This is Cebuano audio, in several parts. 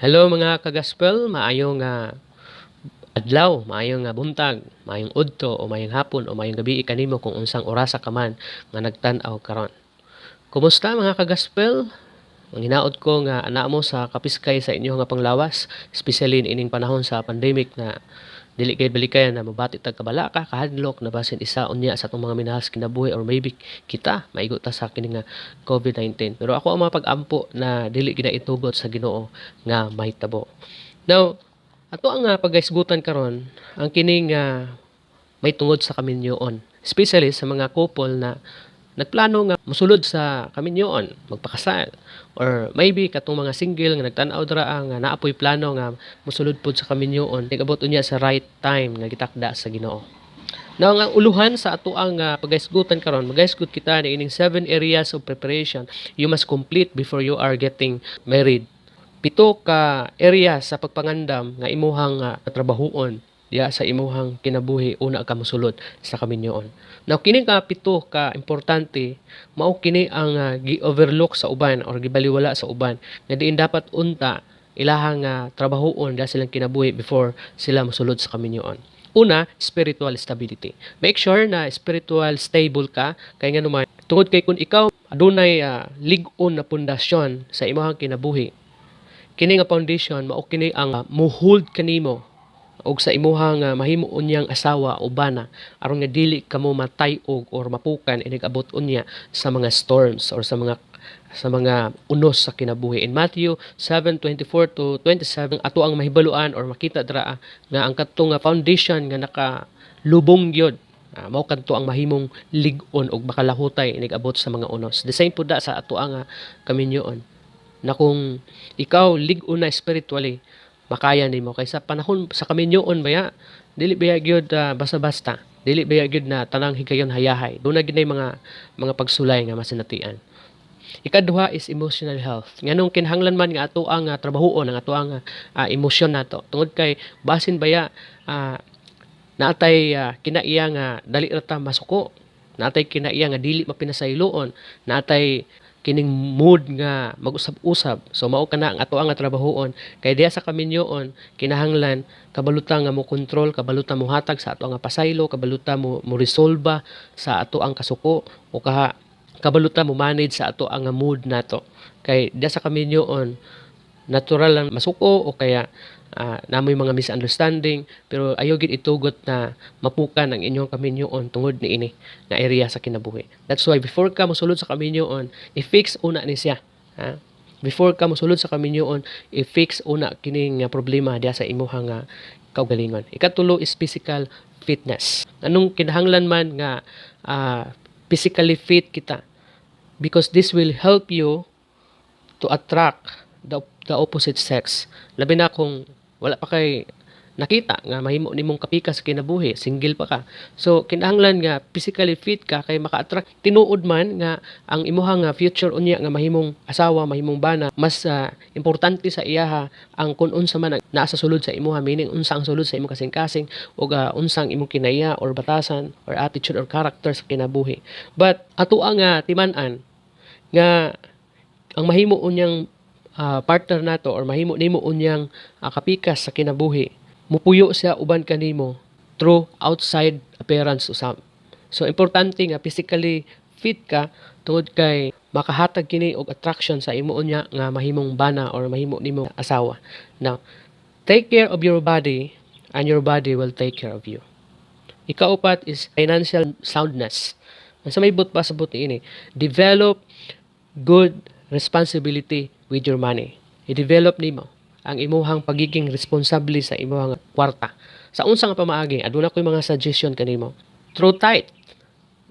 Hello, mga ka-gospel, maayong adlaw, maayong buntag, maayong udto o maayong hapon o maayong gabi kanimo kung unsang orasa ka man nga nagtan-aw karon. Kumusta, mga ka-gospel? Ang hinaot ko nga ana mo sa kapiskay sa inyo nga panglawas, especially ining panahon sa pandemic na dili kay balikayan na mabati tag kabalaka, kahadlok na basin isa unya sa atong mga minahal sa kinabuhi or maybe kita maigo ta sa kini nga COVID-19. Pero ako ang mga pag-ampo na dili gina itugot sa Ginoo nga mahitabo. Now, ato ang pagahisgutan karon ang kining may tungod sa kaminyoon, especially sa mga couple na nagplano nga mosulod sa kaminyoon, magpakasal, or maybe katong mga single nga nagtan-aw dira nga naa poy plano nga mosulod pod sa kaminyoon, nag-abot unya sa right time nga gitakda sa Ginoo. Now, ang uluhan sa ato ang pagahisgutan karon, magahisgot kita niining seven areas of preparation you must complete before you are getting married. Pito ka area sa pagpangandam nga imuhang trabahuon diha sa imuhang kinabuhi una ka mosulod sa kaminyoon. Now, kini ka pito ka importante, mao kini ang gi-overlook sa uban or gibaliwala sa uban nga diin dapat unta ilahang trabahuon diha silang kinabuhi before sila mosulod sa kaminyoon. Una, spiritual stability. Make sure na spiritual stable ka kay nganuman tungod kay kung ikaw adunay lig-on na pundasyon sa imong kinabuhi, kini nga foundation mao kini ang muhold kanimo og sa imuhang mahimo unyang asawa o bana aron nga dili kamo matay-og or mapukan inig abot unya sa mga storms or sa mga unos sa kinabuhi. In Matthew 7:24 to 27, ato ang mahibaluan or makita dira nga ang kadtong nga foundation nga nakalubong gyud, mao kadto ang mahimong lig-on og makalahutay inig abot sa mga unos. The same pud da sa ato ang kaminyoon na kung ikaw lig-on na spiritually, makaya nimo kaysa panahon sa kaminyoon baya, dili baya gyud basta-basta, dili baya gyud na tanang higayon hayahay. Duna gyud mga pagsulay nga masinatian. Ikaduha is emotional health. Nganong kinahanglan man nga ato ang trabahuon ang ato ang emosyon nato? Tungod kay basin baya naatay kinaiya nga dali ra ta masuko, naatay kinaiya nga dili mapinasayloon, naatay kining mood nga mag-usab-usab. So mao kana ang ato ang trabahuon kay diha sa kaminyoon kinahanglan kabaluta nga mo kontrol, kabaluta mo hatag sa ato ang pasaylo, kabaluta mo mo resolba sa ato ang kasuko o kaha kabaluta mo manage sa ato ang mood nato. Kay diha sa kaminyoon natural lang masuko o kaya namoy mga misunderstanding, pero ayaw gid itugot na mapukan ang inyong kaminyoon tungod niini nga area sa kinabuhi. That's why before ka mosulod sa kaminyoon, i-fix una ni siya. Ha? Before ka mosulod sa kaminyoon, i-fix una kining nga problema diha sa imuhang nga kaugalingon. Ikatulo is physical fitness. Anong kinahanglan man nga physically fit kita? Because this will help you to attract the opposite sex. Labi na kung wala pa kay nakita nga mahimo nimong kapikas sa kinabuhi, single pa ka. So kinahanglan nga physically fit ka kay maka-attract tinuod man nga ang imuha nga future unya nga mahimong asawa, mahimong bana, mas importante sa iyaha ang kung unsa man ang naa sa sulod sa imuha, meaning unsa ang sulod sa imong kasing-kasing ug unsang imong kinaiya or batasan or attitude or character sa kinabuhi. But ato ang timan-an nga ang mahimo unyang partner nato or mahimo nimo unyang kapikas sa kinabuhi, mupuyo siya uban kanimo through outside appearance usab. So importante nga physically fit ka tungod kay makahatag kini og attraction sa imo unya nga mahimong bana or mahimo nimo asawa. Now, take care of your body and your body will take care of you. Ikaupat is financial soundness. Ang sa may but pa sa but ini, develop good responsibility with your money. I-develop nimo ang imuhang pagiging responsable sa imuhang kwarta. Sa unsa nga pamaagi, aduna ko'y mga suggestion kanimo. Through tithe.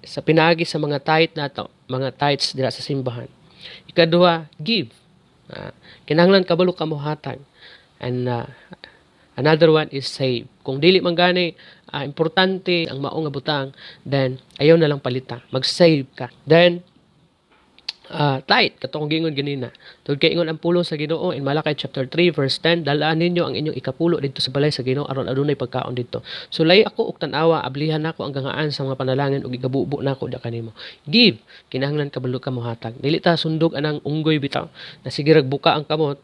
Sa pinaagi sa mga tithe nato, mga tithes dira sa simbahan. Ikaduha, give. Kinahanglan kabalo ka mohatag. And another one is save. Kung dili man gani importante ang mao nga butang, then ayaw na lang palita. Mag-save ka. Then tithe, katong giingon ganina. Tungod kay ingon ang pulong sa Ginoo in Malachi chapter 3 verse 10, "Dalaan ninyo ang inyong ikapulo didto sa balay sa Ginoo aron adunay pagkaon didto." So lay ako og tan-awa, ablihan nako ang gangaan sa mga panalangin ug igabubo nako da kanimo. Give, kinahanglan kabalo ka mohatag. Dili ta sundog anang unggoy bitaw na sige rag buka ang kamot.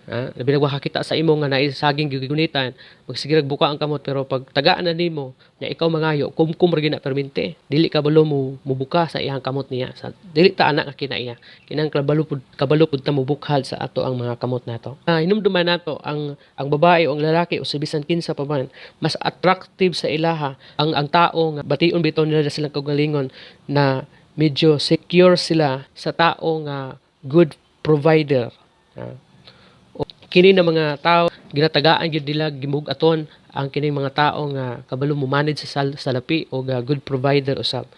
Ha? Labi na kakita sa imo nga naay saging gigunitan, magsige rag buka ang kamot, pero pag tagaan na nimo na ikaw mangayo, kumkum ra gyud na permente. Dili ka balo mo mubuka sa iyang kamot niya. Sa, dili ta ana nga kinaiya. Kinahanglan kabalo pud ta mubukhal sa ato ang mga kamot nato. Hinumduman nato ang babae o ang lalaki o sa bisan kinsa pa man, mas attractive sa ilaha ang tao nga bation bitaw nila silang kaugalingon na medyo secure sila sa tao nga good provider. Kini na mga tao ginatagaan gyud nila, gimug-aton ang kining mga tao nga kabalo mo manage sa salapi o ga good provider usab.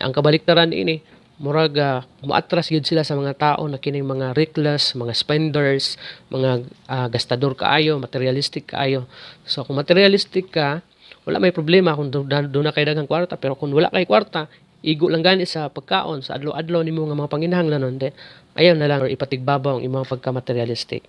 Ang kabaliktaran ini, murag muatras gyud sila sa mga tao na kining mga reckless, mga spenders, mga gastador kaayo, materialistic kaayo. So kung materialistic ka, wala may problema kung duna kay daghang kwarta, pero kung wala kay kwarta, igo lang gani sa pagkaon sa adlaw-adlaw nimo nga mga panginahanglanon, de ayaw na lang or ipatigbabaw ang imong pagka-materialistic.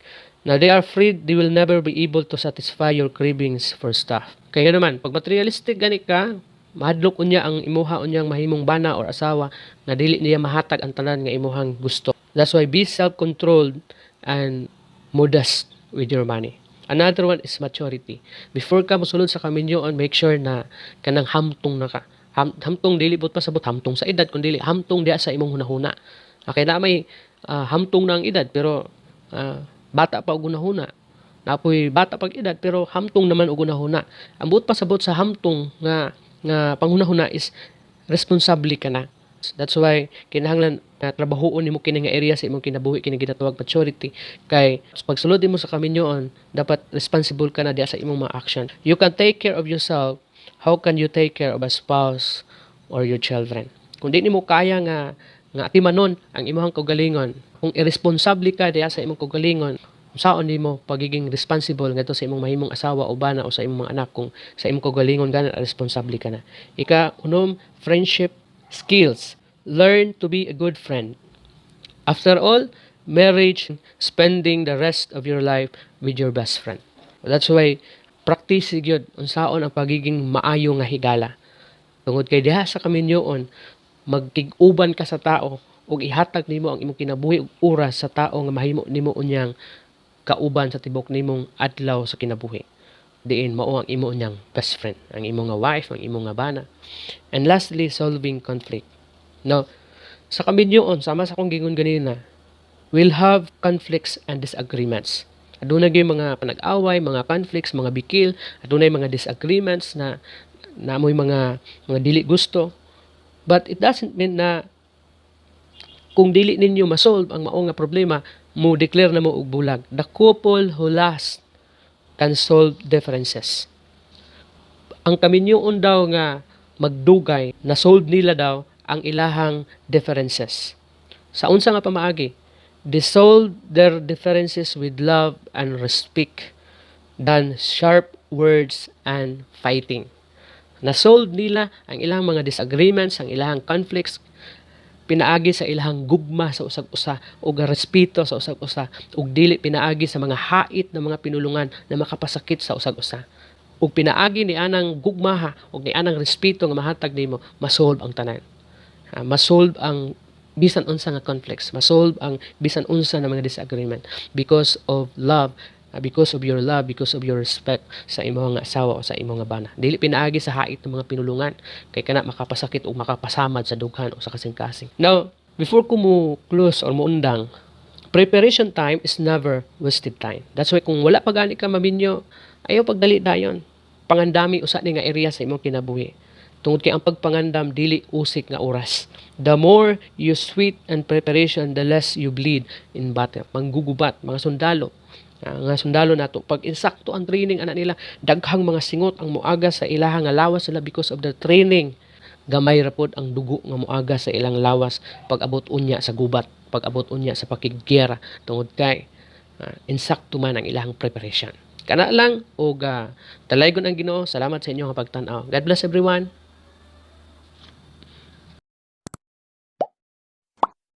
Now, they are afraid they will never be able to satisfy your cravings for stuff. Kaya naman, pag materialistic gani ka, mahadlok unya ang imuha unyang mahimong bana or asawa nga dili niya mahatag ang tanan nga imuhang gusto. That's why be self-controlled and modest with your money. Another one is maturity. Before ka mosulod sa kaminyoon, make sure na kanang hamtong na ka. Hamtong dili buot pasabot hamtong sa edad, kun dili hamtong diha sa imong hunahuna. Okay na may hamtong na ang edad pero bata pa og hunahuna. Napoy bata pag edad pero hamtong naman og hunahuna. Ang buot pasabot sa hamtong nga panghunahuna is responsable ka na. That's why kinahanglan na trabahoon nimo kini nga area sa imong kinabuhi, kini ginatawag maturity, kay pagsulod nimo sa kaminyoon, dapat responsible ka na diha sa imong mga action. You can take care of yourself, how can you take care of a spouse or your children? Kung di nimo kaya nga atimanon ang imong kaugalingon, kung irresponsible ka diha sa imong kaugalingon, unsaon nimo pagiging responsible ngadto sa imong mahimong asawa o bana o sa imong mga anak kung sa imong kaugalingon gani responsable ka na? Ika unom, friendship skills. Learn to be a good friend. After all, marriage, spending the rest of your life with your best friend. That's why practice gyud unsaon ang pagiging maayo nga higala. Tungod kay diha sa kaminyoon, magkig-uban ka sa tao ug ihatag nimo ang imong kinabuhi ug oras sa tao nga mahimo nimo unyang kauban sa tibok nimong adlaw sa kinabuhi. Diin mao ang imo unyang best friend, ang imong nga wife, ang imong nga bana. And lastly, solving conflict. No, sa kaminyoon, sama sa akong gingon ganina, we'll have conflicts and disagreements. Aduna gyud mga panag-away, mga conflicts, mga bikil, adunay mga disagreements na naamoy mga dili gusto. But it doesn't mean na kung dili ninyo masolve ang mao nga problema, mo declare na mo og bulag. The couple who last can solve differences. Ang kaminyoon daw nga magdugay, na solve nila daw ang ilahang differences. Sa unsa nga pamaagi? They solve their differences with love and respect than sharp words and fighting. Na-solve nila ang ilang mga disagreements, ang ilang conflicts, pinaagi sa ilang gugma sa usag usa ug respeto sa usag usa ug dili pinaagi sa mga hait na mga pinulungan na makapasakit sa usag usa. Ug pinaagi ni anang gugmaha ug ni anang respeto nga mahatag nimo, masolve ang tanan. Masolve ang bisan unsa nga conflicts, masolve ang bisan unsa nga mga disagreement because of love, because of your love, because of your respect sa imong nga asawa o sa imong nga bana. Dili pinaagi sa hait ng mga pinulungan kay kana makapasakit o makapasamad sa dughan o sa kasing-kasing. Now, before ko mo close or moundang, preparation time is never wasted time. That's why kung wala pa gani ka maminyo, ayaw pagdali dayon. Pangandami usa ni nga area sa imong kinabuhi. Tungod kay ang pagpangandam dili usik nga oras. The more you sweat and preparation, the less you bleed in battle. Manggugubat, mga sundalo. Nga sundalo nato, pag insakto ang training ana nila, daghang mga singot ang muaga sa ilaha nga lawas sila because of the training. Gamay ra pod ang dugo nga muaga sa ilang lawas pag abot unya sa gubat, pag abot unya sa pakiggiyera, tungod kay insakto man ang ilang preparation. Kana lang ug dalaygon ang Ginoo. Salamat sa inyong pagtan-aw. God bless everyone.